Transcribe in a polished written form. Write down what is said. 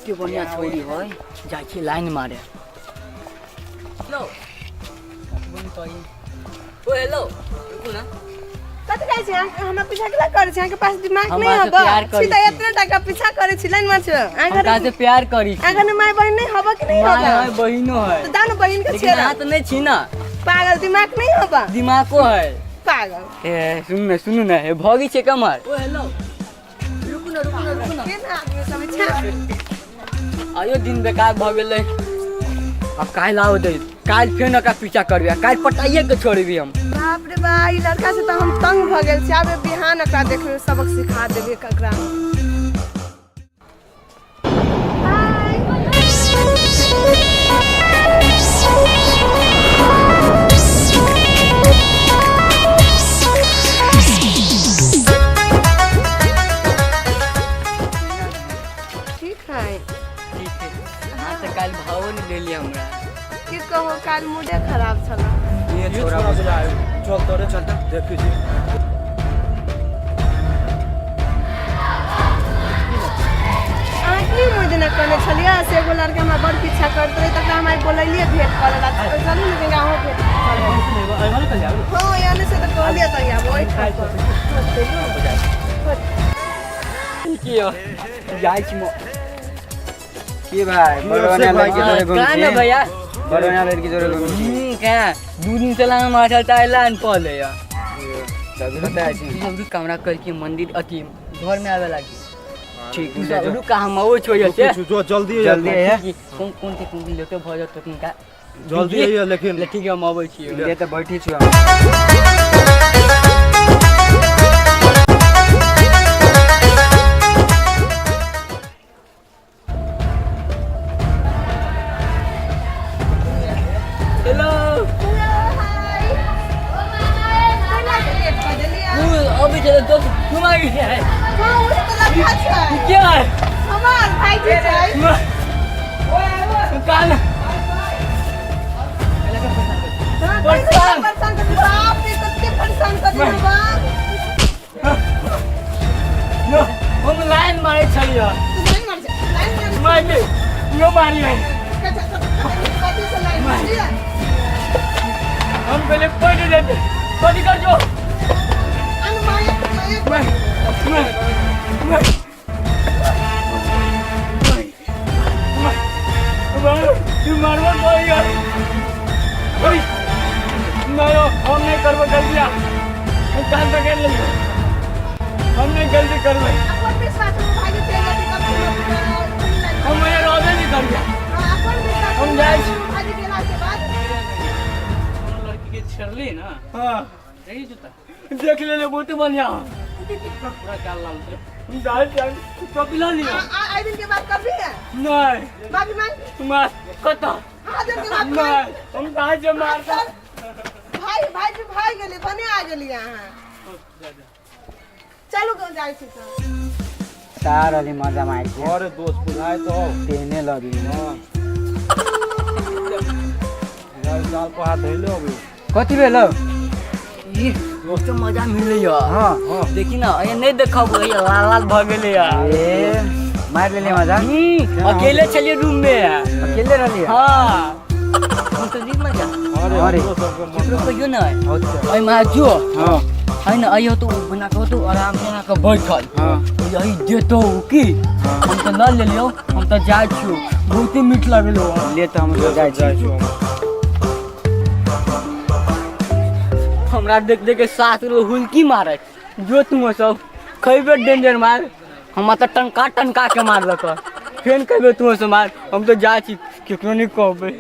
बहुते बढ़िया छोरी है, जाइ छी लाइन मारे। हेलो, ओ हेलो, रुकू ना। कथी कहै छी अहाँ? हमरा पीछा केला करै छी? अहाँके पास दिमाग हम नहि अहाँसँ हबा प्यार करै छी तऽ छी। एतना टाका पीछा करै छी, लाइन मार छी अहाँ। हम घर से प्यार करी छी। अहाँ घर माय बहिन नहि हबा कि नहि माय हबा? है, बहिनो है। तऽ दानो बहिन के लेकिन छेड़ा। अहाँ तऽ नहि छी ना। पागल, दिमाग नहि हबा। दिमागो है। पागल। ए सुन ने, सुनू ने, ए भगी छै कमर। ओ हेलो, रुकू ना, रुकू ना, रुकू ना। केना आदमी सब छै? आयो दिन बेकार भऽ गेलै। अब काल्हि आउ दे, काल्हि फेर ओकरा पीछा करबै आ काल्हि पटाइए के छोड़बी हम। बाप रे बा, ई लड़का से तऽ हम तंग भऽ गेल छी। आब बिहान एकरा देखबै, सबक सिखा देबै एकरा। हाय। ठीक है। ठीक है। अहाँ तऽ काल्हि भावो नहि देलियै हमरा। की कहू, काल्हि मूडे खराब छल। ये छोरा चल तोरे, चल त देखै छी। अहाँ की ओहि दिना कहने छलियै से एगो लड़का हमरा बड़ पीछा करैत रहै, तकरा हम आइ बोलैलियै भेंट करै ला। चलू ने, कनिका अहूँ भेंट कऽ लेब। हँ, यानी से तऽ कहलियै तऽ आब ओहि ठाम। की यौ, जाइ छी की भाई, बड़ बढ़िया लड़की जोरे घूम कहाँ छी। ने भैया? बड़ बढ़िया लड़की जोरे घूम छी। कहाँ 2 दिन से लान मारल त लान पले या। तब कतऽ छी? सब रुक, हमरा कल के मंदिर अथी घर में आवे लागी। ठीक। तू सब रुक, हम ओ छोड़ से। जो जल्दी। जल्दी है। कोन कोन के कोन लेटे भ जत तिनका। जल्दी आइए लेकिन। ले, ठीक है, हम अबै छी। ले तऽ बैठी छी हम। हेलो। हाय, केना के लेट कऽ देलियै? तू अबै छै दोस्त, तुम आ गेल है? हँ, ओ तऽ लड़का छै। के है? हमर भाईजी छै। कान। हाँ, परेशान। परेशान कर, बाप रे, कते परेशान कर देलौ बाप। हम लाइन मारै छलियै। तू लाइन मार, लाइन मार। मारि यो मारी है। कथी से लाइन मारियै? हम पहले पढ़ लेते, कथी कर जो। अन माया माया। मैं मैं मैं तू मारबो तो यार। ओए नहीं, हम नहीं करबो गलतिया। हम कान पकड़ लेलियो, हम नहीं गलती करबै। अपन विश्वास में भागी चलि जेतै कब तू। हम यहाँ रहबे नहीं करिया। अपन विश्वास। हम जाइ छी। भागी गेला के बाद लड़की के छेड़ली ना? हाँ। देखी जूता। देख लेले, बहुत बढ़िया। पूरा गाल लाल छै। हम जाइ छी, टोपी ला लियो। आ दिन के बाद करबी है? नहीं। माफी मांग। मार कत? हाथ जोड़ के माफी मांग। नहीं, हम कहाँ से मारता। भाई, भाई जी, भाई गेली भने आ गेली अहाँ। चलू गाँव जाइ छी तऽ। सार अली मजा मार के। अरे दोस्त, बुझाए तो तेहने लगी। हाँ, यार, गाल पर हाथ धइले अभी। कथी भेलो? ई बहुत मजा मिलैया। हाँ। देखी ना, ये नहीं देखब, ये लाल लाल भऽ गेलै या। ए, मार लेले मजा? अकेले छलियै रूम में। अकेले रहलियै? हाँ, हम तो नहीं मजा। अरे। अरे। हमरो सबके मन केकरो कहियो ना। अच्छा। एहि में जो हाँ। है ना, अइयो तो बना के तो आराम से आके बैठल। हाँ। यही देतो की हम तो ल लेलियो। हम तो जाइ छियो, बहुते मीठ लगलो। ले तऽ हम जाइ छी। जाइ छी हम। हमरा देख देख के सात गो हुलकी मारे। जो तुम सब खैबे डेंजर मार, हमरा तऽ टनका टनका के मारलक। फेन खैबे तुम सब मार। हम तो जाइ छी, केकरो नहीं कहबै।